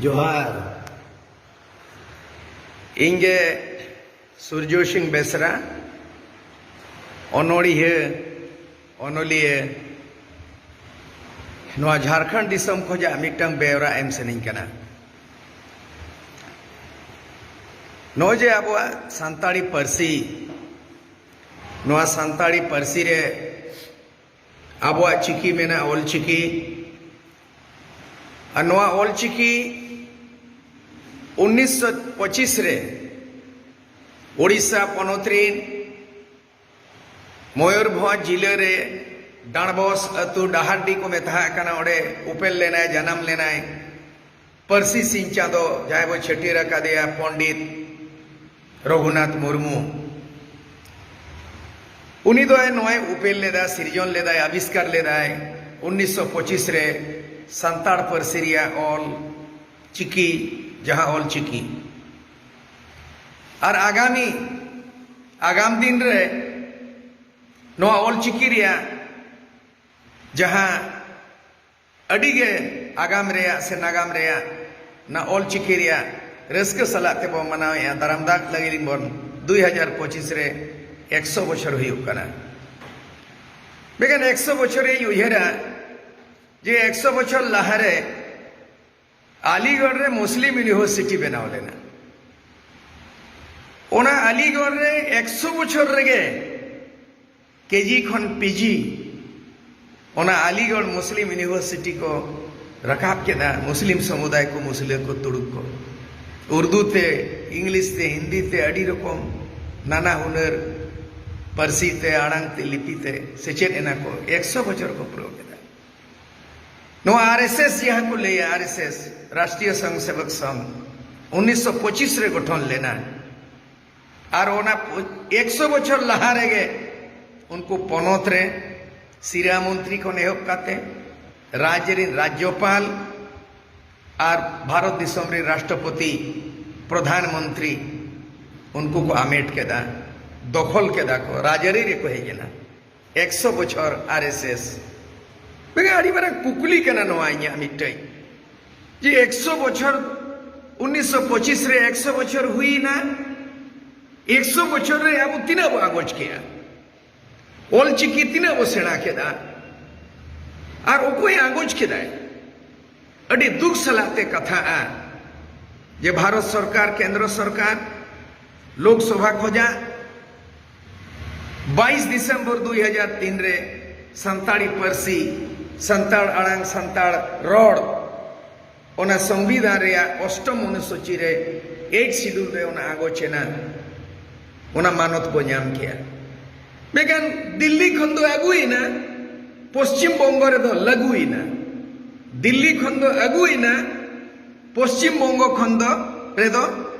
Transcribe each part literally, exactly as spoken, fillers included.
ᱡᱚᱦᱟᱨ᱾ ᱤᱧ ᱜᱮ ᱥᱩᱨᱡᱚ ᱥᱤᱝ ᱵᱮᱥᱨᱟ, ᱚᱱᱚᱲᱦᱤᱭᱟᱹ, ᱚᱱᱚᱞᱤᱭᱟᱹ, ᱱᱚᱣᱟ ᱡᱷᱟᱲᱠᱷᱚᱸᱰ ᱫᱤᱥᱚᱢ ᱠᱷᱚᱱᱟᱜ ᱢᱤᱫᱴᱟᱝ ᱵᱮᱣᱨᱟ ᱮᱢ ᱥᱟᱱᱟᱧ ᱠᱟᱱᱟ᱾ ᱱᱚᱜᱼᱚᱭ ᱡᱮ ᱟᱵᱚᱣᱟᱜ ᱥᱟᱱᱛᱟᱲᱤ ᱯᱟᱹᱨᱥᱤ, ᱱᱚᱣᱟ ᱥᱟᱱᱛᱟᱲᱤ ᱯᱟᱹᱨᱥᱤ ᱨᱮ ᱟᱵᱚᱣᱟᱜ ᱪᱤᱠᱤ ᱢᱮᱱᱟᱜᱼᱟ, ᱚᱞ ᱪᱤᱠᱤ᱾ ᱟᱨ ᱱᱚᱣᱟ ᱚᱞ ᱪᱤᱠᱤ ᱩᱱᱤᱥᱥᱚ ᱯᱚᱸᱪᱤᱥ ᱨᱮ ᱳᱰᱤᱥᱟ ᱯᱚᱱᱚᱛ ᱨᱤᱱ ᱢᱚᱭᱩᱨᱵᱷᱚᱸᱡᱽ ᱡᱤᱞᱟᱹ ᱨᱮ ᱰᱟᱸᱰᱵᱚᱥ ᱟᱹᱛᱩ, ᱰᱟᱦᱟᱨᱰᱤ ᱠᱚ ᱢᱮᱛᱟᱜ ᱠᱟᱱᱟ, ᱚᱸᱰᱮ ᱩᱯᱮᱞ ᱞᱮᱱᱟᱭ, ᱡᱟᱱᱟᱢ ᱞᱮᱱᱟᱭ᱾ ᱯᱟᱹᱨᱥᱤ ᱥᱤᱧ ᱪᱟᱸᱫᱚ, ᱡᱟᱦᱟᱸᱭ ᱵᱚ ᱪᱷᱟᱹᱴᱭᱟᱹᱨ ᱟᱠᱟᱫᱮᱭᱟ, ᱯᱚᱱᱰᱤᱛ ᱨᱚᱜᱷᱩᱱᱟᱛᱷ ᱢᱩᱨᱢᱩ᱾ ᱩᱱᱤ ᱫᱚ ᱱᱚᱣᱟᱭ ᱩᱯᱮᱞ ᱞᱮᱫᱟ, ᱥᱤᱨᱡᱚᱱ ᱞᱮᱫᱟᱭ, ᱟᱵᱤᱥᱠᱟᱨ ᱞᱮᱫᱟᱭ ᱩᱱᱤᱥᱥᱚ ᱯᱚᱸᱪᱤᱥ ᱨᱮ ᱥᱟᱱᱛᱟᱲ ᱯᱟᱹᱨᱥᱤ ᱨᱮᱭᱟᱜ ᱚᱞ ᱪᱤᱠᱤ, ᱡᱟᱦᱟᱸ ᱚᱞ ᱪᱤᱠᱤ᱾ ᱟᱨ ᱟᱜᱟᱢᱤ, ᱟᱜᱟᱢ ᱫᱤᱱ ᱨᱮ ᱱᱚᱣᱟ ᱚᱞ ᱪᱤᱠᱤ ᱨᱮᱭᱟᱜ ᱡᱟᱦᱟᱸ ᱟᱹᱰᱤ ᱜᱮ ᱟᱜᱟᱢ ᱨᱮᱭᱟᱜ ᱥᱮ ᱱᱟᱜᱟᱢ ᱨᱮᱭᱟᱜ, ᱚᱱᱟ ᱚᱞ ᱪᱤᱠᱤ ᱨᱮᱭᱟᱜ ᱨᱟᱹᱥᱠᱟᱹ ᱥᱟᱞᱟᱜ ᱛᱮᱵᱚᱱ ᱢᱟᱱᱟᱣᱮᱫᱼᱟ, ᱫᱟᱨᱟᱢ ᱫᱟᱜ ᱞᱟᱹᱜᱤᱫ ᱵᱚᱱ ᱫᱩᱭ ᱦᱟᱡᱟᱨ ᱯᱚᱸᱪᱤᱥ ᱨᱮ ᱮᱠᱥᱚ ᱵᱚᱪᱷᱚᱨ ᱦᱩᱭᱩᱜ ᱠᱟᱱᱟ᱾ ᱢᱮᱱᱠᱷᱟᱱ ᱮᱠᱥᱚ ᱵᱚᱪᱷᱚᱨ ᱤᱧ ᱩᱭᱦᱟᱹᱨᱟ ᱡᱮ ᱮᱠᱥᱚ ᱵᱚᱪᱷᱚᱨ ᱞᱟᱦᱟᱨᱮ ᱟᱞᱤᱜᱚᱲ ᱨᱮ ᱢᱩᱥᱞᱤᱢ ᱤᱭᱩᱱᱤᱵᱷᱟᱨᱥᱤᱴᱤ ᱵᱮᱱᱟᱣ ᱞᱮᱱᱟ᱾ ᱚᱱᱟ ᱟᱞᱤᱜᱚᱲ ᱨᱮ ᱮᱠᱥᱚ ᱵᱚᱪᱷᱚᱨ ᱨᱮᱜᱮ ᱠᱮᱡᱤ ᱠᱷᱚᱱ ᱯᱤᱡᱤ ᱚᱱᱟ ᱟᱞᱤᱜᱚᱲ ᱢᱩᱥᱞᱤᱢ ᱤᱭᱩᱱᱤᱵᱷᱟᱨᱥᱤᱴᱤ ᱠᱚ ᱨᱟᱠᱟᱵ ᱠᱮᱫᱟ᱾ ᱢᱩᱥᱞᱤᱢ ᱥᱚᱢᱩᱫᱟᱭ ᱠᱚ, ᱢᱩᱥᱞᱟᱹ ᱠᱚ, ᱛᱩᱲᱩᱠ ᱠᱚ, ᱩᱨᱫᱩ ᱛᱮ, ᱤᱝᱞᱤᱥ ᱛᱮ, ᱦᱤᱱᱫᱤ ᱛᱮ, ᱟᱹᱰᱤ ᱨᱚᱠᱚᱢ ᱱᱟᱱᱟ ᱦᱩᱱᱟᱹᱨ ᱯᱟᱹᱨᱥᱤ ᱛᱮ, ᱟᱲᱟᱝ ᱛᱮ, ᱞᱤᱯᱤ ᱛᱮ ᱥᱮᱪᱮᱫ ᱮᱱᱟ ᱠᱚ᱾ ᱮᱠᱥᱚ ᱵᱚᱪᱷᱚᱨ ᱠᱚ ᱯᱩᱨᱟᱹᱣ ᱠᱮᱫᱟ᱾ ᱱᱚᱣᱟ ᱟᱨ ᱮᱥ ᱮᱥ ᱡᱟᱦᱟᱸ ᱠᱚ ᱞᱟᱹᱭᱟ, ᱟᱨ ᱮᱥ ᱮᱥ, ᱨᱟᱥᱴᱨᱤᱭᱚ ᱥᱚᱝᱜᱷ ᱥᱮᱵᱚᱠ ᱥᱚᱝᱜᱷ, ᱩᱱᱤᱥᱥᱚ ᱯᱚᱸᱪᱤᱥ ᱨᱮ ᱜᱚᱴᱷᱚᱱ ᱞᱮᱱᱟ᱾ ᱟᱨ ᱚᱱᱟ ᱮᱠᱥᱚ ᱵᱚᱪᱷᱚᱨ ᱞᱟᱦᱟ ᱨᱮᱜᱮ ᱩᱱᱠᱩ ᱯᱚᱱᱚᱛ ᱨᱮ ᱥᱤᱨᱟ ᱢᱚᱱᱛᱨᱤ ᱠᱷᱚᱱ ᱮᱦᱚᱵ ᱠᱟᱛᱮ ᱨᱟᱡᱽ ᱨᱮᱱ ᱨᱟᱡᱽᱡᱚᱯᱟᱞ ᱟᱨ ᱵᱷᱟᱨᱚᱛ ᱫᱤᱥᱚᱢ ᱨᱮᱱ ᱨᱟᱥᱴᱨᱚᱯᱚᱛᱤ, ᱯᱨᱚᱫᱷᱟᱱ ᱢᱚᱱᱛᱨᱤ, ᱩᱱᱠᱩ ᱠᱚ ᱟᱢᱮᱴ ᱠᱮᱫᱟ, ᱫᱚᱠᱷᱚᱞ ᱠᱮᱫᱟ ᱠᱚ, ᱨᱟᱡᱽᱟᱹᱨᱤ ᱨᱮᱠᱚ ᱦᱮᱡ ᱮᱱᱟ᱾ ᱮᱠᱥᱚ ᱵᱚᱪᱷᱚᱨ ᱟᱨ ᱮᱥ ᱮᱥ᱾ ᱢᱮᱱᱠᱷᱟᱱ ᱟᱹᱰᱤ ᱢᱟᱨᱟᱝ ᱠᱩᱠᱞᱤ ᱠᱟᱱᱟ ᱱᱚᱣᱟ ᱤᱧᱟᱹᱜ ᱢᱤᱫᱴᱟᱝ, ᱡᱮ ᱮᱠᱥᱚ ᱵᱚᱪᱷᱚᱨ, ᱩᱱᱤᱥᱥᱚ ᱯᱚᱸᱪᱤᱥ ᱨᱮ ᱮᱠᱥᱚ ᱵᱚᱪᱷᱚᱨ ᱦᱩᱭᱱᱟ᱾ ᱮᱠᱥᱚ ᱵᱚᱪᱷᱚᱨ ᱨᱮ ᱟᱵᱚ ᱛᱤᱱᱟᱹᱜ ᱵᱚ ᱟᱸᱜᱚᱪ ᱠᱮᱜᱼᱟ? ᱚᱞ ᱪᱤᱠᱤ ᱛᱤᱱᱟᱹᱜ ᱵᱚ ᱥᱮᱬᱟ ᱠᱮᱫᱟ? ᱟᱨ ᱚᱠᱚᱭ ᱟᱸᱜᱚᱪ ᱠᱮᱫᱟᱭ? ᱟᱹᱰᱤ ᱫᱩᱠ ᱥᱟᱞᱟᱜ ᱛᱮ ᱠᱟᱛᱷᱟᱜᱼᱟ ᱡᱮ ᱵᱷᱟᱨᱚᱛ ᱥᱚᱨᱠᱟᱨ, ᱠᱮᱱᱫᱨᱚ ᱥᱚᱨᱠᱟᱨ, ᱞᱳᱠ ᱥᱚᱵᱷᱟ ᱠᱷᱚᱱᱟᱜ ᱵᱟᱭᱤᱥ ᱰᱤᱥᱮᱢᱵᱚᱨ ᱫᱩᱭ ᱦᱟᱡᱟᱨ ᱛᱤᱱ ᱨᱮ ᱥᱟᱱᱛᱟᱲᱤ ᱯᱟᱹᱨᱥᱤ, ᱥᱟᱱᱛᱟᱲ ᱟᱲᱟᱝ, ᱥᱟᱱᱛᱟᱲ ᱨᱚᱲ, ᱚᱱᱟ ᱥᱚᱝᱵᱤᱫᱷᱟᱱ ᱨᱮᱭᱟᱜ ᱚᱥᱴᱚᱢ ᱚᱱᱩᱥᱩᱪᱤ ᱨᱮ, ᱮᱭᱤᱴ ᱥᱤᱰᱩᱞ ᱨᱮ ᱚᱱᱟ ᱟᱸᱜᱚᱪ ᱮᱱᱟ, ᱚᱱᱟ ᱢᱟᱱᱚᱛ ᱵᱚ ᱧᱟᱢ ᱠᱮᱜᱼᱟ᱾ ᱢᱮᱱᱠᱷᱟᱱ ᱫᱤᱞᱞᱤ ᱠᱷᱚᱱ ᱫᱚ ᱟᱹᱜᱩᱭᱮᱱᱟ, ᱯᱚᱥᱪᱤᱢ ᱵᱚᱝᱜᱚ ᱨᱮᱫᱚ ᱞᱟᱹᱜᱩᱭᱮᱱᱟ᱾ ᱫᱤᱞᱞᱤ ᱠᱷᱚᱱ ᱫᱚ ᱟᱹᱜᱩᱭᱮᱱᱟ, ᱯᱚᱥᱪᱤᱢ ᱵᱚᱝᱜᱚ ᱠᱷᱚᱱ ᱫᱚ ᱨᱮᱫᱚ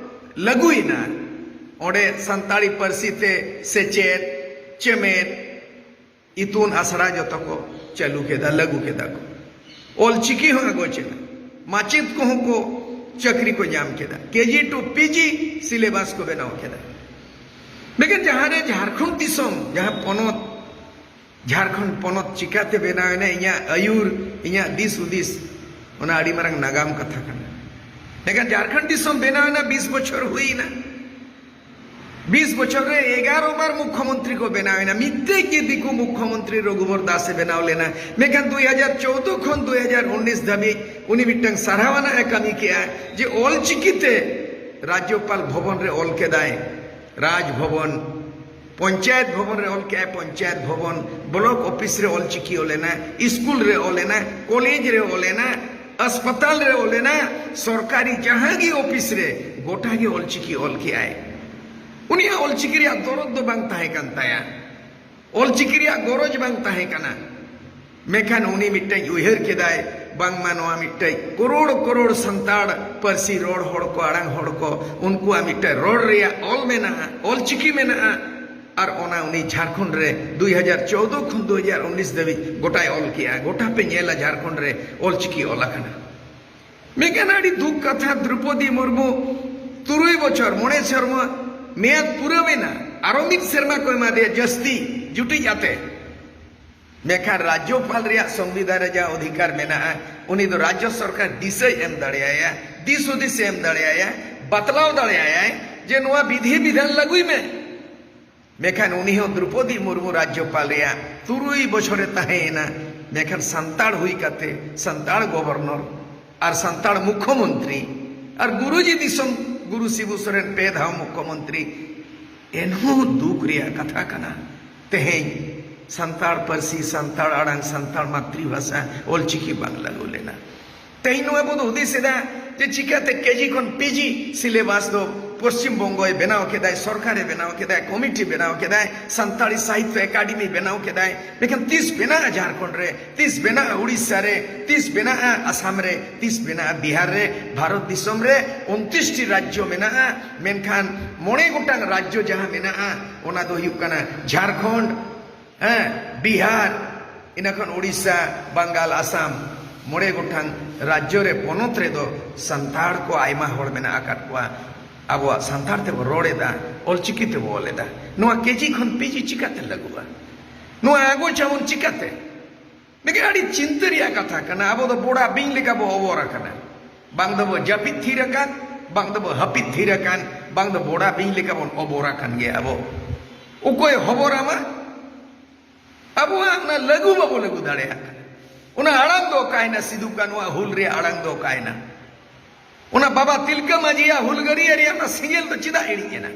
ᱞᱟᱹᱜᱩᱭᱮᱱᱟ᱾ ᱚᱸᱰᱮ ᱥᱟᱱᱛᱟᱲᱤ ᱯᱟᱹᱨᱥᱤ ᱛᱮ ᱥᱮᱪᱮᱫ, ᱪᱮᱢᱮᱫ, ᱤᱛᱩᱱ ᱟᱥᱲᱟ ᱡᱚᱛᱚ ᱠᱚ ᱪᱟᱹᱞᱩ ᱠᱮᱫᱟ, ᱞᱟᱹᱜᱩ ᱠᱮᱫᱟ ᱠᱚ᱾ ᱚᱞ ᱪᱤᱠᱤ ᱦᱚᱸ ᱟᱸᱜᱚᱪ ᱮᱱᱟ, ᱢᱟᱪᱮᱫ ᱠᱚᱦᱚᱸ ᱠᱚ ᱪᱟᱹᱠᱨᱤ ᱠᱚ ᱧᱟᱢ ᱠᱮᱫᱟ, ᱠᱮᱡᱤ ᱴᱩ ᱯᱤᱡᱤ ᱥᱤᱞᱮᱵᱟᱥ ᱠᱚ ᱵᱮᱱᱟᱣ ᱠᱮᱫᱟ᱾ ᱢᱮᱱᱠᱷᱟᱱ ᱡᱟᱦᱟᱸ ᱨᱮ ᱡᱷᱟᱲᱠᱷᱚᱸᱰ ᱫᱤᱥᱚᱢ, ᱡᱟᱦᱟᱸ ᱯᱚᱱᱚᱛ, ᱡᱷᱟᱲᱠᱷᱚᱸᱰ ᱯᱚᱱᱚᱛ ᱪᱤᱠᱟᱛᱮ ᱵᱮᱱᱟᱣ ᱮᱱᱟ, ᱤᱧᱟᱹᱜ ᱟᱹᱭᱩᱨ, ᱤᱧᱟᱹᱜ ᱫᱤᱥ ᱦᱩᱫᱤᱥ, ᱚᱱᱟ ᱟᱹᱰᱤ ᱢᱟᱨᱟᱝ ᱱᱟᱜᱟᱢ ᱠᱟᱛᱷᱟ ᱠᱟᱱᱟ᱾ ᱢᱮᱱᱠᱷᱟᱱ ᱡᱷᱟᱲᱠᱷᱚᱸᱰ ᱫᱤᱥᱚᱢ ᱵᱮᱱᱟᱣ ᱮᱱᱟ, ᱵᱤᱥ ᱵᱚᱪᱷᱚᱨ ᱦᱩᱭ ᱮᱱᱟ᱾ ᱵᱤᱥ ᱵᱚᱪᱷᱚᱨ ᱨᱮ ᱮᱜᱟᱨᱚ ᱵᱟᱨ ᱢᱩᱠᱷᱭᱚᱢᱚᱱᱛᱨᱤ ᱠᱚ ᱵᱮᱱᱟᱣ ᱮᱱᱟ᱾ ᱢᱤᱫᱴᱮᱡ ᱜᱮ ᱫᱤᱠᱩ ᱢᱩᱠᱷᱭᱚᱢᱚᱱᱛᱨᱤ ᱨᱚᱜᱷᱩᱵᱚᱨ ᱫᱟᱥ ᱮ ᱵᱮᱱᱟᱣ ᱞᱮᱱᱟ᱾ ᱢᱮᱱᱠᱷᱟᱱ ᱫᱩᱭ ᱦᱟᱡᱟᱨ ᱪᱳᱣᱫᱚ ᱠᱷᱚᱱ ᱫᱩᱭ ᱦᱟᱡᱟᱨ ᱩᱱᱤᱥ ᱫᱷᱟᱹᱵᱤᱡ ᱩᱱᱤ ᱢᱤᱫᱴᱟᱝ ᱥᱟᱨᱦᱟᱣ ᱟᱱᱟᱜ ᱮ ᱠᱟᱹᱢᱤ ᱠᱮᱜᱼᱟ ᱡᱮ ᱚᱞ ᱪᱤᱠᱤ ᱛᱮ ᱨᱟᱡᱽᱡᱚᱯᱟᱞ ᱵᱷᱚᱵᱚᱱ ᱨᱮ ᱚᱞ ᱠᱮᱫᱟᱭ, ᱨᱟᱡᱽ ᱵᱷᱚᱵᱚᱱ, ᱯᱚᱧᱪᱟᱭᱮᱛ ᱵᱷᱚᱵᱚᱱ ᱨᱮ ᱚᱞ ᱠᱮᱜᱼᱟᱭ, ᱯᱚᱧᱪᱟᱭᱮᱛ ᱵᱷᱚᱵᱚᱱ, ᱵᱞᱚᱠ ᱚᱯᱷᱤᱥ ᱨᱮ ᱚᱞ ᱪᱤᱠᱤ ᱚᱞ ᱮᱱᱟ, ᱥᱠᱩᱞ ᱨᱮ ᱚᱞ ᱮᱱᱟ, ᱠᱚᱞᱮᱡᱽ ᱨᱮ ᱚᱞ ᱮᱱᱟ, ᱟᱥᱯᱟᱛᱟᱞ ᱨᱮ ᱚᱞ ᱮᱱᱟ, ᱥᱚᱨᱠᱟᱨᱤ ᱡᱟᱦᱟᱸ ᱜᱮ ᱚᱯᱷᱤᱥ ᱨᱮ ᱜᱚᱴᱟ ᱜᱮ ᱚᱞ ᱪᱤᱠᱤ ᱚᱞ ᱠᱮᱜᱼᱟᱭ᱾ ᱩᱱᱤᱭᱟᱜ ᱚᱞ ᱪᱤᱠᱤ ᱨᱮᱭᱟᱜ ᱫᱚᱨᱚᱫ ᱫᱚ ᱵᱟᱝ ᱛᱟᱦᱮᱸ ᱠᱟᱱ ᱛᱟᱭᱟ, ᱚᱞ ᱪᱤᱠᱤ ᱨᱮᱭᱟᱜ ᱜᱚᱨᱚᱡᱽ ᱵᱟᱝ ᱛᱟᱦᱮᱸ ᱠᱟᱱᱟ᱾ ᱢᱮᱱᱠᱷᱟᱱ ᱩᱱᱤ ᱢᱤᱫᱴᱮᱱ ᱩᱭᱦᱟᱹᱨ ᱠᱮᱫᱟᱭ, ᱵᱟᱝᱢᱟ ᱱᱚᱣᱟ ᱢᱤᱫᱴᱮᱱ ᱠᱚᱨᱳᱲ ᱠᱚᱨᱳᱲ ᱥᱟᱱᱛᱟᱲ ᱯᱟᱹᱨᱥᱤ ᱨᱚᱲ ᱦᱚᱲ ᱠᱚ, ᱟᱲᱟᱝ ᱦᱚᱲ ᱠᱚ, ᱩᱱᱠᱩᱣᱟᱜ ᱢᱤᱫᱴᱮᱱ ᱨᱚᱲ ᱨᱮᱭᱟᱜ ᱚᱞ ᱢᱮᱱᱟᱜᱼᱟ, ᱚᱞ ᱪᱤᱠᱤ ᱢᱮᱱᱟᱜᱼᱟ᱾ ᱟᱨ ᱚᱱᱟ ᱩᱱᱤ ᱡᱷᱟᱲᱠᱷᱚᱸᱰ ᱨᱮ ᱫᱩᱭ ᱦᱟᱡᱟᱨ ᱪᱳᱣᱫᱚ ᱠᱷᱚᱱ ᱫᱩᱭ ᱦᱟᱡᱟᱨ ᱩᱱᱤᱥ ᱫᱷᱟᱹᱵᱤᱡ ᱜᱚᱴᱟᱭ ᱚᱞ ᱠᱮᱜᱼᱟ᱾ ᱜᱚᱴᱟ ᱯᱮ ᱧᱮᱞᱟ, ᱡᱷᱟᱲᱠᱷᱚᱸᱰ ᱨᱮ ᱚᱞ ᱪᱤᱠᱤ ᱚᱞ ᱟᱠᱟᱱᱟ᱾ ᱢᱮᱱᱠᱷᱟᱱ ᱟᱹᱰᱤ ᱫᱩᱠ ᱠᱟᱛᱷᱟ, ᱫᱨᱚᱯᱚᱫᱤ ᱢᱩᱨᱢᱩ ᱛᱩᱨᱩᱭ ᱵᱚᱪᱷᱚᱨ, ᱢᱚᱬᱮ ᱥᱮᱨᱢᱟ ᱢᱮᱭᱟᱫ ᱯᱩᱨᱟᱹᱣ ᱮᱱᱟ, ᱟᱨᱚ ᱢᱤᱫ ᱥᱮᱨᱢᱟ ᱠᱚ ᱮᱢᱟ ᱫᱮᱭᱟ ᱡᱟᱹᱥᱛᱤ ᱡᱩᱴᱤᱡ ᱟᱛᱮ᱾ ᱢᱮᱱᱠᱷᱟᱱ ᱨᱟᱡᱽᱡᱚᱯᱟᱞ ᱨᱮᱭᱟᱜ ᱥᱚᱝᱵᱤᱫᱷᱟᱱ ᱨᱮ ᱡᱟ ᱚᱫᱷᱤᱠᱟᱨ ᱢᱮᱱᱟᱜᱼᱟ, ᱩᱱᱤ ᱫᱚ ᱨᱟᱡᱽᱡᱚ ᱥᱚᱨᱠᱟᱨ ᱫᱤᱥᱟᱹᱭ ᱮᱢ ᱫᱟᱲᱮᱭᱟᱭᱟ, ᱫᱤᱥ ᱦᱩᱫᱤᱥᱮ ᱮᱢ ᱫᱟᱲᱮᱭᱟᱭᱟ, ᱵᱟᱛᱞᱟᱣ ᱫᱟᱲᱮᱭᱟᱭᱟᱭ ᱡᱮ ᱱᱚᱣᱟ ᱵᱤᱫᱷᱤ ᱵᱤᱫᱷᱟᱱ ᱞᱟᱹᱜᱩᱭ ᱢᱮ᱾ ᱢᱮᱱᱠᱷᱟᱱ ᱩᱱᱤ ᱦᱚᱸ ᱫᱨᱚᱯᱚᱫᱤ ᱢᱩᱨᱢᱩ ᱨᱟᱡᱽᱡᱚᱯᱟᱞ ᱨᱮᱭᱟᱜ ᱛᱩᱨᱩᱭ ᱵᱚᱪᱷᱚᱨᱮ ᱛᱟᱦᱮᱸᱭᱮᱱᱟ᱾ ᱢᱮᱱᱠᱷᱟᱱ ᱥᱟᱱᱛᱟᱲ ᱦᱩᱭ ᱠᱟᱛᱮ, ᱥᱟᱱᱛᱟᱲ ᱜᱚᱵᱷᱚᱨᱱᱚᱨ ᱟᱨ ᱥᱟᱱᱛᱟᱲ ᱢᱩᱠᱷᱚᱢᱚᱱᱛᱨᱤ ᱟᱨ ᱜᱩᱨᱩᱡᱤ ᱫᱤᱥᱚᱢ ᱜᱩᱨᱩ ᱥᱤᱵᱩ ᱥᱚᱨᱮᱱ ᱯᱮ ᱫᱷᱟᱣ ᱢᱩᱠᱷᱚᱢᱚᱱᱛᱨᱤ, ᱮᱱᱦᱚᱸ ᱫᱩᱠ ᱨᱮᱭᱟᱜ ᱠᱟᱛᱷᱟ ᱠᱟᱱᱟ᱾ ᱛᱮᱦᱮᱧ ᱥᱟᱱᱛᱟᱲ ᱯᱟᱹᱨᱥᱤ, ᱥᱟᱱᱛᱟᱲ ᱟᱲᱟᱝ, ᱥᱟᱱᱛᱟᱲ ᱢᱟᱛᱨᱤᱵᱷᱟᱥᱟ ᱚᱞᱪᱤᱠᱤ ᱵᱟᱝ ᱞᱟᱹᱜᱩ ᱞᱮᱱᱟ᱾ ᱛᱮᱦᱮᱧ ᱱᱚᱣᱟ ᱵᱚᱱ ᱦᱩᱫᱤᱥ ᱮᱫᱟ ᱡᱮ ᱪᱤᱠᱟᱹᱛᱮ ᱠᱮᱡᱤ ᱠᱷᱚᱱ ᱯᱤᱡᱤ ᱥᱤᱞᱮᱵᱟᱥ ᱫᱚ ᱯᱚᱥᱪᱤᱢ ᱵᱚᱝᱜᱚᱭ ᱵᱮᱱᱟᱣ ᱠᱮᱫᱟᱭ, ᱥᱚᱨᱠᱟᱨᱮ ᱵᱮᱱᱟᱣ ᱠᱮᱫᱟᱭ, ᱠᱚᱢᱤᱴᱤ ᱵᱮᱱᱟᱣ ᱠᱮᱫᱟᱭ, ᱥᱟᱱᱛᱟᱲᱤ ᱥᱟᱦᱤᱛᱛᱚ ᱮᱠᱟᱰᱮᱢᱤ ᱵᱮᱱᱟᱣ ᱠᱮᱫᱟᱭ᱾ ᱢᱮᱱᱠᱷᱟᱱ ᱛᱤᱥ ᱵᱮᱱᱟᱜᱼᱟ ᱡᱷᱟᱲᱠᱷᱚᱸᱰ ᱨᱮ, ᱛᱤᱥ ᱵᱮᱱᱟᱜᱼᱟ ᱩᱲᱤᱥᱥᱟ ᱨᱮ, ᱛᱤᱥ ᱵᱮᱱᱟᱜᱼᱟ ᱟᱥᱟᱢ ᱨᱮ, ᱛᱤᱥ ᱵᱮᱱᱟᱜᱼᱟ ᱵᱤᱦᱟᱨ ᱨᱮ? ᱵᱷᱟᱨᱚᱛ ᱫᱤᱥᱚᱢ ᱨᱮ ᱩᱱᱛᱨᱤᱥ ᱴᱤ ᱨᱟᱡᱽᱡᱚ ᱢᱮᱱᱟᱜᱼᱟ, ᱢᱮᱱᱠᱷᱟᱱ ᱢᱚᱬᱮ ᱜᱚᱴᱟᱝ ᱨᱟᱡᱽᱡᱚ ᱡᱟᱦᱟᱸ ᱢᱮᱱᱟᱜᱼᱟ, ᱚᱱᱟ ᱫᱚ ᱦᱩᱭᱩᱜ ᱠᱟᱱᱟ ᱡᱷᱟᱲᱠᱷᱚᱸᱰ, ᱦᱮᱸ, ᱵᱤᱦᱟᱨ, ᱤᱱᱟᱹ ᱠᱷᱚᱱ ᱩᱲᱤᱥᱥᱟ, ᱵᱟᱝᱜᱟᱞ, ᱟᱥᱟᱢ, ᱢᱚᱬᱮ ᱜᱚᱴᱟᱝ ᱨᱟᱡᱽᱡᱚ ᱨᱮ, ᱯᱚᱱᱚᱛ ᱨᱮᱫᱚ ᱥᱟᱱᱛᱟᱲ ᱠᱚ ᱟᱭᱢᱟ ᱦᱚᱲ ᱢᱮᱱᱟᱜ ᱟᱠᱟᱫ ᱠᱚᱣᱟ᱾ ᱟᱵᱚᱣᱟᱜ ᱥᱟᱱᱛᱟᱲ ᱛᱮᱵᱚ ᱨᱚᱲ ᱮᱫᱟ, ᱚᱞᱪᱤᱠᱤ ᱛᱮᱵᱚ ᱚᱞ ᱮᱫᱟ᱾ ᱱᱚᱣᱟ ᱠᱮᱡᱤ ᱠᱷᱚᱱ ᱯᱤᱡᱤ ᱪᱤᱠᱟᱹᱛᱮ ᱞᱟᱹᱜᱩᱜᱼᱟ? ᱱᱚᱣᱟ ᱟᱜᱚᱪ ᱟᱵᱚᱱ ᱪᱤᱠᱟᱹᱛᱮ? ᱱᱤᱭᱟᱹ ᱟᱹᱰᱤ ᱪᱤᱱᱛᱟᱹ ᱨᱮᱭᱟᱜ ᱠᱟᱛᱷᱟ ᱠᱟᱱᱟ᱾ ᱟᱵᱚ ᱫᱚ ᱵᱚᱲᱟ ᱵᱤᱧ ᱞᱮᱠᱟ ᱵᱚ ᱚᱵᱚᱨ ᱟᱠᱟᱱᱟ᱾ ᱵᱟᱝ ᱫᱚᱵᱚ ᱡᱟᱹᱯᱤᱫ ᱛᱷᱤᱨ ᱟᱠᱟᱱ, ᱵᱟᱝ ᱫᱚᱵᱚ ᱦᱟᱹᱯᱤᱫ ᱛᱷᱤᱨ ᱟᱠᱟᱱ, ᱵᱟᱝ ᱫᱚ ᱵᱚᱲᱟ ᱵᱤᱧ ᱞᱮᱠᱟ ᱵᱚᱱ ᱚᱵᱚᱨ ᱟᱠᱟᱱ ᱜᱮᱭᱟ ᱟᱵᱚ᱾ ᱚᱠᱚᱭ ᱦᱚᱵᱚᱨ ᱟᱢᱟ? ᱟᱵᱚᱣᱟᱜ ᱚᱱᱟ ᱞᱟᱹᱜᱩ ᱵᱟᱵᱚ ᱞᱟᱹᱜᱩ ᱫᱟᱲᱮᱭᱟᱜ ᱠᱟᱱᱟ᱾ ᱚᱱᱟ ᱟᱲᱟᱝ ᱫᱚ ᱚᱠᱟᱭᱮᱱᱟ? ᱥᱤᱫᱩ ᱠᱟᱹᱱᱩᱣᱟᱜ ᱦᱩᱞ ᱨᱮᱭᱟᱜ ᱟᱲᱟᱝ ᱫᱚ ᱚᱠᱟᱭᱮᱱᱟ? ᱚᱱᱟ ᱵᱟᱵᱟ ᱛᱤᱞᱠᱟᱹ ᱢᱟᱹᱡᱷᱤᱭᱟᱜ ᱦᱩᱞᱜᱟᱹᱨᱤᱭᱟᱹ ᱨᱮᱭᱟᱜ ᱚᱱᱟ ᱥᱮᱸᱜᱮᱞ ᱫᱚ ᱪᱮᱫᱟᱜ ᱤᱬᱤᱡ ᱮᱱᱟ?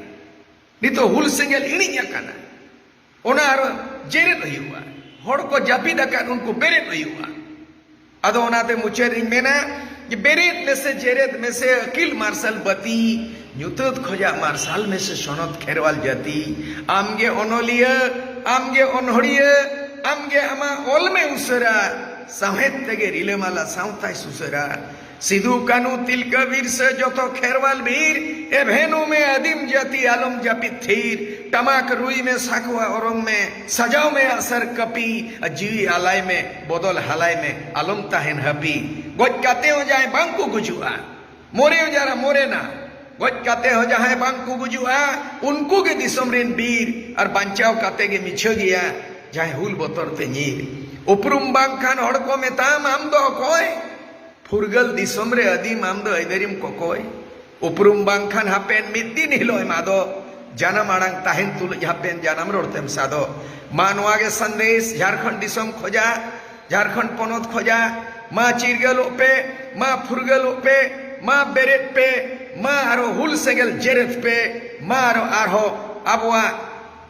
ᱱᱤᱛᱚᱜ ᱦᱩᱞ ᱥᱮᱸᱜᱮᱞ ᱤᱬᱤᱡ ᱟᱠᱟᱱᱟ, ᱚᱱᱟ ᱟᱨᱚ ᱡᱮᱨᱮᱫ ᱦᱩᱭᱩᱜᱼᱟ᱾ ᱦᱚᱲ ᱠᱚ ᱡᱟᱹᱯᱤᱫ ᱟᱠᱟᱫ, ᱩᱱᱠᱩ ᱵᱮᱨᱮᱫ ᱦᱩᱭᱩᱜᱼᱟ᱾ ᱟᱫᱚ ᱚᱱᱟᱛᱮ ᱢᱩᱪᱟᱹᱫ ᱨᱤᱧ ᱢᱮᱱᱟ ᱡᱮ ᱵᱮᱨᱮᱫ ᱢᱮᱥᱮ, ᱡᱮᱨᱮᱫ ᱢᱮᱥᱮ, ᱟᱹᱠᱤᱞ ᱢᱟᱨᱥᱟᱞ ᱵᱟᱹᱛᱤ, ᱧᱩᱛᱟᱹᱛ ᱠᱷᱚᱡᱟᱜ ᱢᱟᱨᱥᱟᱞ ᱢᱮᱥᱮ ᱥᱚᱱᱚᱛ ᱠᱷᱮᱨᱣᱟᱞ ᱡᱟᱹᱛᱤ᱾ ᱟᱢᱜᱮ ᱚᱱᱚᱞᱤᱭᱟᱹ, ᱟᱢᱜᱮ ᱚᱱᱚᱲᱦᱤᱭᱟᱹ, ᱟᱢᱜᱮ ᱟᱢᱟᱜ ᱚᱞ ᱢᱮ ᱩᱥᱟᱹᱨᱟ, ᱥᱟᱶᱦᱮᱫ ᱛᱮᱜᱮ ᱨᱤᱞᱟᱹᱢᱟᱞᱟ ᱥᱟᱶᱛᱟᱭ ᱥᱩᱥᱟᱹᱨᱟ᱾ ᱥᱤᱫᱩ ᱠᱟᱹᱱᱩ ᱛᱤᱞᱠᱟᱹ ᱵᱤᱨᱥᱟᱹ ᱡᱚᱛᱚ ᱠᱷᱮᱨᱣᱟᱞ ᱵᱤᱨ, ᱮᱵᱷᱮᱱᱩ ᱢᱮ ᱟᱹᱫᱤᱢ ᱡᱟᱹᱛᱤ ᱟᱞᱚᱢ ᱡᱟᱹᱯᱤᱫ ᱛᱷᱤᱨ, ᱴᱟᱢᱟᱠ ᱨᱩᱭ ᱢᱮ ᱥᱟᱠᱣᱟ ᱚᱨᱚᱝ ᱢᱮ, ᱥᱟᱡᱟᱣ ᱢᱮ ᱟᱜᱼᱥᱟᱨ ᱠᱟᱹᱯᱤ, ᱟᱨ ᱡᱤᱣᱤ ᱟᱞᱟᱭ ᱢᱮ, ᱵᱚᱫᱚᱞ ᱦᱟᱞᱟᱭ ᱢᱮ, ᱟᱞᱚᱢ ᱛᱟᱦᱮᱱ ᱦᱟᱹᱯᱤ᱾ ᱜᱚᱡ ᱠᱟᱛᱮ ᱦᱚᱸ ᱡᱟᱦᱟᱸᱭ ᱵᱟᱝ ᱠᱚ ᱜᱩᱡᱩᱜᱼᱟ, ᱢᱚᱨᱮ ᱦᱚᱸ ᱡᱟᱦᱟᱸ ᱢᱚᱨᱮᱱᱟ, ᱜᱚᱡ ᱠᱟᱛᱮ ᱦᱚᱸ ᱡᱟᱦᱟᱸᱭ ᱵᱟᱝ ᱠᱚ ᱜᱩᱡᱩᱜᱼᱟ, ᱩᱱᱠᱩ ᱜᱮ ᱫᱤᱥᱚᱢ ᱨᱮᱱ ᱵᱤᱨ, ᱟᱨ ᱵᱟᱧᱪᱟᱣ ᱠᱟᱛᱮ ᱜᱮ ᱢᱤᱪᱷᱟᱹ ᱜᱮᱭᱟ ᱡᱟᱦᱟᱸᱭ ᱦᱩᱞ ᱵᱚᱛᱚᱨ ᱛᱮ ᱧᱤᱨ᱾ ᱩᱯᱨᱩᱢ ᱵᱟᱝᱠᱷᱟᱱ ᱦᱚᱲ ᱠᱚ ᱢᱮᱛᱟᱢ ᱟᱢ ᱫᱚ ᱚᱠᱚᱭ? ᱯᱷᱩᱨᱜᱟᱹᱞ ᱫᱤᱥᱚᱢ ᱨᱮ ᱟᱹᱫᱤᱢ ᱟᱢ ᱫᱚ ᱟᱹᱭᱫᱟᱹᱨᱤᱢ ᱠᱚᱠᱚᱭ᱾ ᱩᱯᱨᱩᱢ ᱵᱟᱝᱠᱷᱟᱱ ᱦᱟᱯᱮᱱ ᱢᱤᱫ ᱫᱤᱱ ᱦᱤᱞᱳᱜ ᱮᱢ ᱟᱫᱚ᱾ ᱡᱟᱱᱟᱢ ᱟᱲᱟᱝ ᱛᱟᱦᱮᱱ ᱛᱩᱞᱩᱡ ᱦᱟᱯᱮᱱ ᱡᱟᱱᱟᱢ ᱨᱚᱲ ᱛᱮᱢ ᱥᱟᱫᱚ᱾ ᱢᱟ ᱱᱚᱣᱟ ᱜᱮ ᱥᱟᱸᱫᱮᱥ ᱡᱷᱟᱲᱠᱷᱚᱸᱰ ᱫᱤᱥᱚᱢ ᱠᱷᱚᱡᱟᱜ, ᱡᱷᱟᱲᱠᱷᱚᱸᱰ ᱯᱚᱱᱚᱛ ᱠᱷᱚᱡᱟᱜ᱾ ᱢᱟ ᱪᱤᱨᱜᱟᱹᱞᱚᱜ ᱯᱮ, ᱢᱟ ᱯᱷᱩᱨᱜᱟᱹᱞᱚᱜ ᱯᱮ, ᱢᱟ ᱵᱮᱨᱮᱫ ᱯᱮ, ᱢᱟ ᱟᱨᱚ ᱦᱩᱞ ᱥᱮᱸᱜᱮᱞ ᱡᱮᱨᱮᱫ ᱯᱮ, ᱢᱟ ᱟᱨᱚ ᱟᱨᱦᱚᱸ ᱟᱵᱚᱣᱟᱜ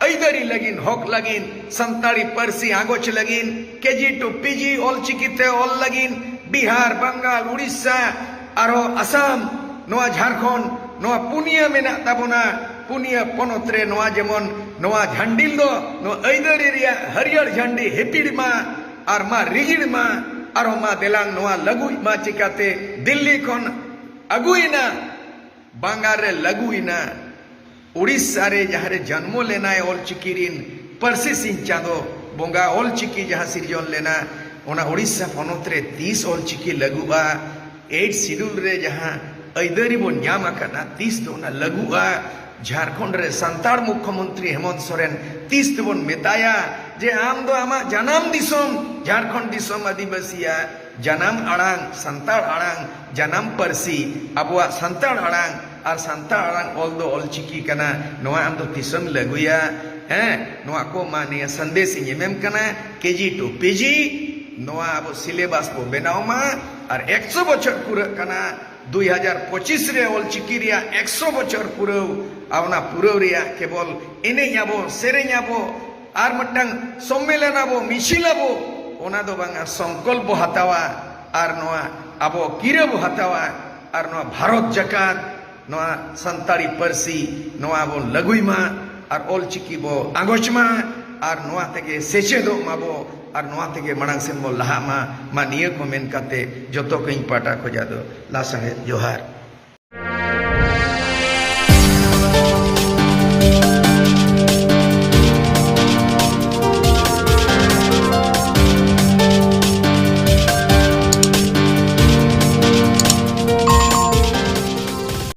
ᱟᱹᱭᱫᱟᱹᱨᱤ ᱞᱟᱹᱜᱤᱫ, ᱦᱚᱠ ᱞᱟᱹᱜᱤᱫ, ᱥᱟᱱᱛᱟᱲᱤ ᱯᱟᱹᱨᱥᱤ ᱟᱸᱜᱚᱪ ᱞᱟᱹᱜᱤᱫ, ᱠᱮᱡᱤ ᱴᱩ ᱯᱤᱡᱤ ᱚᱞᱪᱤᱠᱤ ᱛᱮ ᱚᱞ ᱞᱟᱹᱜᱤᱫ, ᱵᱤᱦᱟᱨ, ᱵᱟᱝᱜᱟᱞ, ᱩᱲᱤᱥᱥᱟ, ᱟᱨᱦᱚᱸ ᱟᱥᱟᱢ, ᱱᱚᱣᱟ ᱡᱷᱟᱲᱠᱷᱚᱸᱰ, ᱱᱚᱣᱟ ᱯᱩᱱᱭᱟᱹ ᱢᱮᱱᱟᱜ ᱛᱟᱵᱚᱱᱟ᱾ ᱯᱩᱱᱭᱟᱹ ᱯᱚᱱᱚᱛ ᱨᱮ ᱱᱚᱣᱟ ᱡᱮᱢᱚᱱ ᱱᱚᱣᱟ ᱡᱷᱟᱱᱰᱤᱞ ᱫᱚ ᱱᱚᱣᱟ ᱟᱹᱭᱫᱟᱹᱨᱤ ᱨᱮᱭᱟᱜ ᱦᱟᱹᱨᱭᱟᱹᱲ ᱡᱷᱟᱱᱰᱤ ᱦᱤᱯᱤᱲ ᱢᱟ ᱟᱨ ᱢᱟ ᱨᱤᱜᱤᱲ ᱢᱟ᱾ ᱟᱨᱦᱚᱸ ᱢᱟ ᱫᱮᱞᱟᱝ ᱱᱚᱣᱟ ᱞᱟᱹᱜᱩᱭ ᱢᱟ᱾ ᱪᱤᱠᱟᱛᱮ ᱫᱤᱞᱞᱤ ᱠᱷᱚᱱ ᱟᱹᱜᱩᱭᱮᱱᱟ, ᱵᱟᱝᱜᱟᱞ ᱨᱮ ᱞᱟᱹᱜᱩᱭᱮᱱᱟ, ᱩᱲᱤᱥᱥᱟ ᱨᱮ ᱡᱟᱦᱟᱸ ᱨᱮ ᱡᱚᱱᱢᱚ ᱞᱮᱱᱟᱭ ᱚᱞᱪᱤᱠᱤ ᱨᱤᱱ ᱯᱟᱹᱨᱥᱤ ᱥᱤᱧ ᱪᱟᱸᱫᱚ ᱵᱚᱸᱜᱟ, ᱚᱞᱪᱤᱠᱤ ᱡᱟᱦᱟᱸ ᱥᱤᱨᱡᱚᱱ ᱞᱮᱱᱟ, ᱚᱱᱟ ᱩᱲᱤᱥᱥᱟ ᱯᱚᱱᱚᱛ ᱨᱮ ᱛᱤᱥ ᱚᱞᱪᱤᱠᱤ ᱞᱟᱹᱜᱩᱜᱼᱟ? ᱮᱭᱤᱴ ᱥᱤᱰᱩᱞ ᱨᱮ ᱡᱟᱦᱟᱸ ᱟᱹᱭᱫᱟᱹᱨᱤ ᱵᱚᱱ ᱧᱟᱢ ᱟᱠᱟᱫᱟ, ᱛᱤᱥ ᱫᱚ ᱚᱱᱟ ᱞᱟᱹᱜᱩᱜᱼᱟ? ᱡᱷᱟᱲᱠᱷᱚᱸᱰ ᱨᱮ ᱥᱟᱱᱛᱟᱲ ᱢᱩᱠᱷᱭᱚᱢᱚᱱᱛᱨᱤ ᱦᱮᱢᱚᱱᱛ ᱥᱚᱨᱮᱱ ᱛᱤᱥ ᱛᱮᱵᱚᱱ ᱢᱮᱛᱟᱭᱟ ᱡᱮ ᱟᱢ ᱫᱚ ᱟᱢᱟᱜ ᱡᱟᱱᱟᱢ ᱫᱤᱥᱚᱢ ᱡᱷᱟᱲᱠᱷᱚᱸᱰ ᱫᱤᱥᱚᱢ ᱟᱹᱫᱤᱵᱟᱹᱥᱤᱭᱟᱜ ᱡᱟᱱᱟᱢ ᱟᱲᱟᱝ, ᱥᱟᱱᱛᱟᱲ ᱟᱲᱟᱝ, ᱡᱟᱱᱟᱢ ᱯᱟᱹᱨᱥᱤ, ᱟᱵᱚᱣᱟᱜ ᱥᱟᱱᱛᱟᱲ ᱟᱲᱟᱝ ᱟᱨ ᱥᱟᱱᱛᱟᱲ ᱟᱲᱟᱝ ᱚᱞ ᱫᱚ ᱚᱞ ᱪᱤᱠᱤ ᱠᱟᱱᱟ, ᱱᱚᱣᱟ ᱟᱢ ᱫᱚ ᱛᱤᱥᱮᱢ ᱞᱟᱹᱜᱩᱭᱟ? ᱦᱮᱸ, ᱱᱚᱣᱟ ᱠᱚ ᱢᱟ ᱱᱤᱭᱟᱹ ᱥᱟᱸᱫᱮᱥ ᱤᱧ ᱮᱢᱮᱢ ᱠᱟᱱᱟ᱾ ᱠᱮᱡᱤ ᱴᱩ ᱯᱤᱡᱤ ᱱᱚᱣᱟ ᱟᱵᱚ ᱥᱤᱞᱮᱵᱟᱥ ᱵᱚ ᱵᱮᱱᱟᱣ ᱢᱟ᱾ ᱟᱨ ᱮᱠᱥᱚ ᱵᱚᱪᱷᱚᱨ ᱯᱩᱨᱟᱹᱜ ᱠᱟᱱᱟ, ᱫᱩᱭ ᱦᱟᱡᱟᱨ ᱯᱚᱸᱪᱤᱥ ᱨᱮ ᱚᱞ ᱪᱤᱠᱤ ᱨᱮᱭᱟᱜ ᱮᱠᱥᱚ ᱵᱚᱪᱷᱚᱨ ᱯᱩᱨᱟᱹᱣ᱾ ᱟᱨ ᱚᱱᱟ ᱯᱩᱨᱟᱹᱣ ᱨᱮᱭᱟᱜ ᱠᱮᱵᱚᱞ ᱮᱱᱮᱡ ᱟᱵᱚ, ᱥᱮᱨᱮᱧ ᱟᱵᱚ, ᱟᱨ ᱢᱤᱫᱴᱟᱝ ᱥᱚᱢᱢᱮᱞᱚᱱ ᱟᱵᱚ, ᱢᱤᱪᱷᱤᱞ ᱟᱵᱚ, ᱚᱱᱟ ᱫᱚ ᱵᱟᱝᱟ, ᱥᱚᱝᱠᱚᱞᱯ ᱵᱚ ᱦᱟᱛᱟᱣᱟ ᱟᱨ ᱱᱚᱣᱟ ᱟᱵᱚ ᱠᱤᱨᱟᱹ ᱵᱚ ᱦᱟᱛᱟᱣᱟ ᱟᱨ ᱱᱚᱣᱟ ᱵᱷᱟᱨᱚᱛ ᱡᱟᱠᱟᱛ ᱱᱚᱣᱟ ᱥᱟᱱᱛᱟᱲᱤ ᱯᱟᱹᱨᱥᱤ ᱱᱚᱣᱟ ᱵᱚ ᱞᱟᱹᱜᱩᱭ ᱢᱟ ᱟᱨ ᱚᱞ ᱪᱤᱠᱤ ᱵᱚ ᱟᱸᱜᱚᱪ ᱢᱟ ᱟᱨ ᱱᱚᱣᱟ ᱛᱮᱜᱮ ᱥᱮᱪᱮᱫᱚᱜ ᱢᱟᱵᱚ ᱟᱨ ᱱᱚᱣᱟ ᱛᱮᱜᱮ ᱢᱟᱲᱟᱝ ᱥᱮᱱ ᱵᱚ ᱞᱟᱦᱟᱜ ᱢᱟ᱾ ᱢᱟ ᱱᱤᱭᱟᱹ ᱠᱚ ᱢᱮᱱ ᱠᱟᱛᱮ ᱡᱚᱛᱚ ᱠᱚ ᱤᱧ ᱯᱟᱦᱴᱟ ᱠᱷᱚᱱᱟᱜ ᱫᱚ ᱞᱟᱥᱟᱲᱦᱮᱫ ᱡᱚᱦᱟᱨ᱾